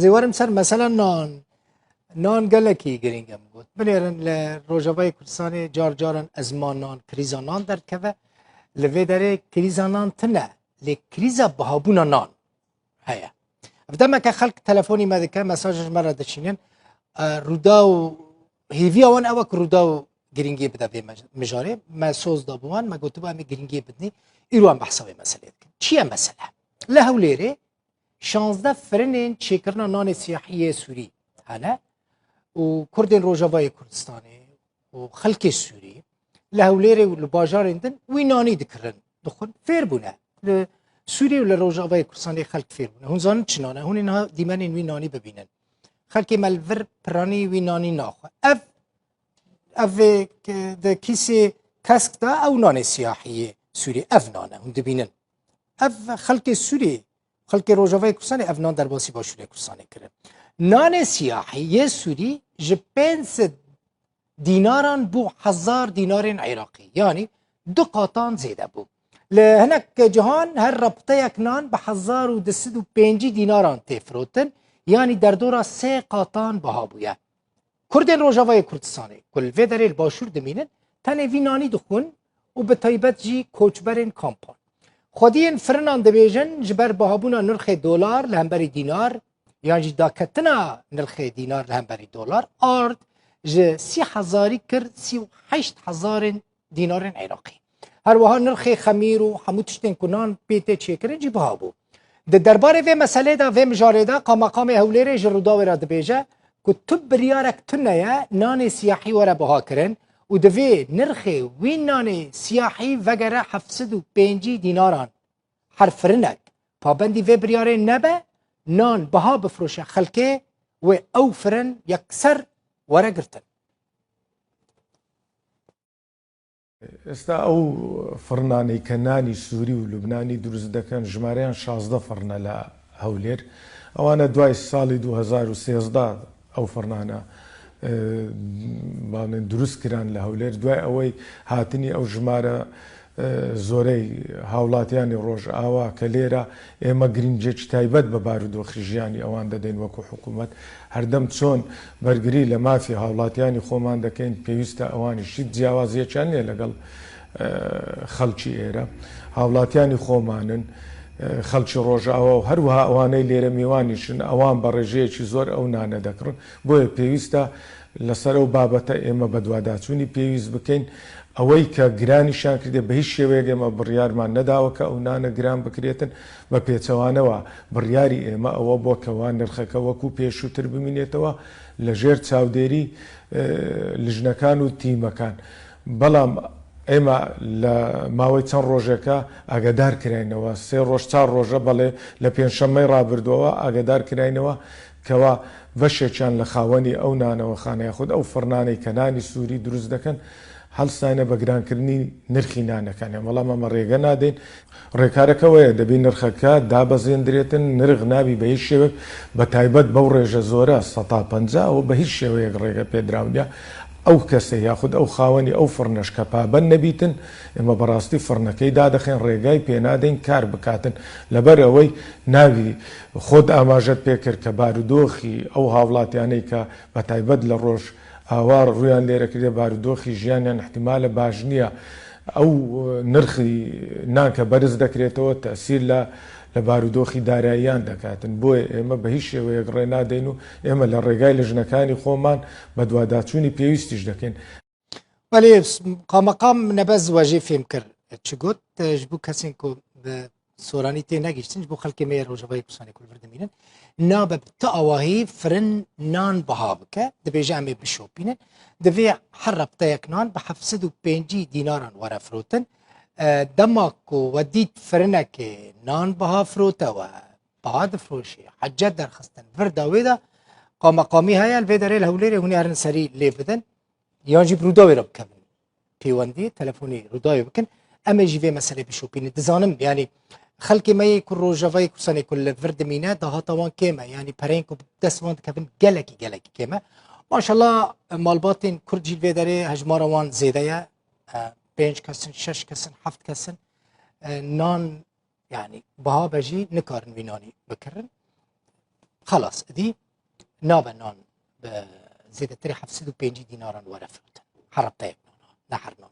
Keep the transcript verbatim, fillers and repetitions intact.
Ez ê werim ser mesela nan. Nan gelekî girîng e, min got. Binêrin li Rojavayê Kurdistanê car caran ezma nan, krîza nan derdikeve. Li vê derê krîza nan tune, lê krîza bihabûna nan heye. Ev demeke xelk telefonî me dike, mesaj ji me re dişînin. E, Rûdaw, hêviya wan ew e ku Rûdaw girîngiyê bide vê mej-, mijarê. Me soz da bi wan, me gotibû em ê girîngiyê bidinî. Îro em behsa vê meseleyê dikin. Çi ye mesele? Li Hewlêrê şazdeh firinên çêkirina nanê siyahî yê Sûrî hene û Kurdên Rojavayê Kurdistanê û xelkê Sûrî li Hewlêrê û li bajarên din wî nanî dikirin, dixwin. Fêr bûne. Li Sûrî û li Rojavayê Kurdistanê xelk fêr bûne. Hûn zanin çi nan e? Hûn ê niha dîmenên wî nanî bibînin. Xelkê me li vir piranî wî nanî naxwe. Ev, ev ê ke-, di kîsê kesk de ew nanê siyahî yê Sûrî. Ev nan e, hûn dibînin. Ev xelkê Sûrî, xelkê Rojavayê Kurdistanê ev nan derbasî Başûrê Kurdistanê kirin. Nanê siyahî yê Sûrî ji pênc sed dînaran bû hezar dînarên Iraqî. Yanî du qatan zêde bû. Li hinek cihan her repteyek nan bi hezar û du sed û pêncî dînaran tê firotin. Yanî derdora sê qatan biha bûye. Kurdên Rojavayê Kurdistanê ku li vê derê li Başûr dimînin, tenê vî nanî dixwin û bi taybet jî koçberên kampan. Xwediyên firinan dibêjin, ji ber bihabûna nirxê dolar li hemberî dînar yan jî daketina nirxê dînar li hemberî dolar ard ji sî hezarî kir sî û heşt hezarên dînarên Iraqî. Her wiha nirxê xemîr û hemû tiştên ku nan pê tê çêkirin jî biha bû. Di derbarê vê meselê de, vê mijarê de, Qamaqamê Hewlêrê ji Rûdawê re dibêje ku tu biryarek tune ye nanê siyahî were biha kirin û divê nirxê wî nanê siyahî vegere heft sed û pêncî dînaran her firinek. Pabendî vê biryarê nebe, nan biha bifiroşe xelkê, wê ew firin yekser were girtin. ئێستا ئەو فڕنانەی کە نانی سووری و لوبنانی دروست دەکەن، ژمارەیان شازدە فڕنە لە هەولێر. ئەوانە دوای ساڵی دوو هەزار و سێزدە ئەو فڕنانە بانێن دروست کران لە هەولێر. دوای ئەوەی هاتنی ئەو ژمارە زۆرەی هاوڵاتیانی ڕۆژئاوا کە لێرە ئێمە گرنگێکی تایبەت بە بارودۆخی ژیانی ئەوان دەدەین وەکو حکوومەت، هەردەم چۆن بەرگری لە مافی هاوڵاتیانی خۆمان دەکەین، پێویستە ئەوانیش هیچ جیاوازیەکیان نییە لەگەڵ خەڵکی ئێرە. هاوڵاتیانی خۆمانن، خەڵکی ڕۆژئاوا و هەروەها ئەوانەی لێرە میوانیشن، ئەوان بە ڕێژەیەکی زۆر ئەو نانە دەکڕن. بۆیە پێویستە لەسەر ئەو بابەتە ئێمە بەدواداچوونی پێویست بکەین. ئەوەی کە گرانیشیان کردێ، بە هیچ شێوەیەک ئێمە بڕیارمان نەداوە کە ئەو نانە گران بکرێتن. بە پێچەوانەوە بڕیاری ئێمە ئەوە بووە کە وا نرخەکە وەکو پێشووتر بمینێتەوە لە ژێر چاودێری لیژنەکان و تیمەکان. بەڵام ئێمە لە ماوەی چەند ڕۆژێکە ئاگادار کراینەوە، سێ ڕۆژ چار ڕۆژە، بەڵێ، لە پێنجشەممەی ڕابردووەوە ئاگادار کراینەوە کەوا بەشێکیان لە خاوەنی ئەو نانەوەخانە یاخود ئەو فڕنانەی کە نانی سووری دروست دەکەن هەڵستاینە بە گرانکردنی نرخی نانەکانیان. بەڵام ئەمە ڕێگە نادەین. ڕێکارەکە وەیە، دەبی نرخەکە دابەزێندرێتن، نرخ نابی بە هیچ شێوەک، بە تایبەت بەو ڕێژە زۆرە، سەتا پەنجا، ئەوە بە هیچ شێوەیەک ڕێگە پێدراو نیە. ئەو کەسە یاخود ئەو خاوەنی ئەو فڕنەش کە پابەند نەبیتن، ئێمە بەڕاستی فڕنەکەی دادەخەین، ڕێگای پێنادەین کار بکاتن. لەبەر ئەوەی ناوی خۆت ئاماژەت پێکرد کە بارودۆخی ئەو هاوڵاتیانەی کە بە تایبەت لە ڕۆژ ئاوا ڕوویان لێرە کردێ، بارودۆخی ژیانیان احتیمالە باش نییە. ئەو نرخی نان کە بەرز دەکرێتەوە تەسیر لە لە بارودۆخی داراییان دەکاتن. بۆیە ئێمە بە هیچ شێوەیەک ڕێ نادەین و ئێمە لە ڕێگای لژنەکانی خۆمان بە دواداچوونی پێویستیش دەکەین. Belê, qamaqam nebez we jê fêm kir çi got. Ji bo kesên ku bi soranî tê negihiştin, ji bo xelkê me yê Rojavayê Kurdistanê ku li vir dimînin, nabe bi tu awahî firin nan biha bike, dibêje em ê bişopînin. Divê her repteyek nan bi heft sed û pêncî dînaran were firotin. E, dema ku we dît firinekê nan biha firote, we biha difiroşê, hecet derxistin, vir da wê de, qamaqamî heye, li vê derê li Hewlêrê hûn ê herin serî lê bidin. Yan jî bi Rûdawê re bikevin pêwendî, telefonî Rûdawê bikin. Em ê jî vê meselê bişopînin. Dizanim, yanî xelkê me yê ku Rojavayê Kurdistanê ku li vir dimîne, dahata wan kêm e. Yanî pereyên ku bi dest wan dikevin gelekî, gelekî kêm e. Maşallah, malbatên Kurd jî li vê derê hejmara wan zêde ye. E, pênc kes in, şeş kes in, heft kes in. E, nan, yanî biha be jî nikarin wî nanî bikirin. Xelas, îdî nabe nan bi zêdetirî heft sed û pêncî dînaran were firotin. Her rebteyek nana, ne her nana.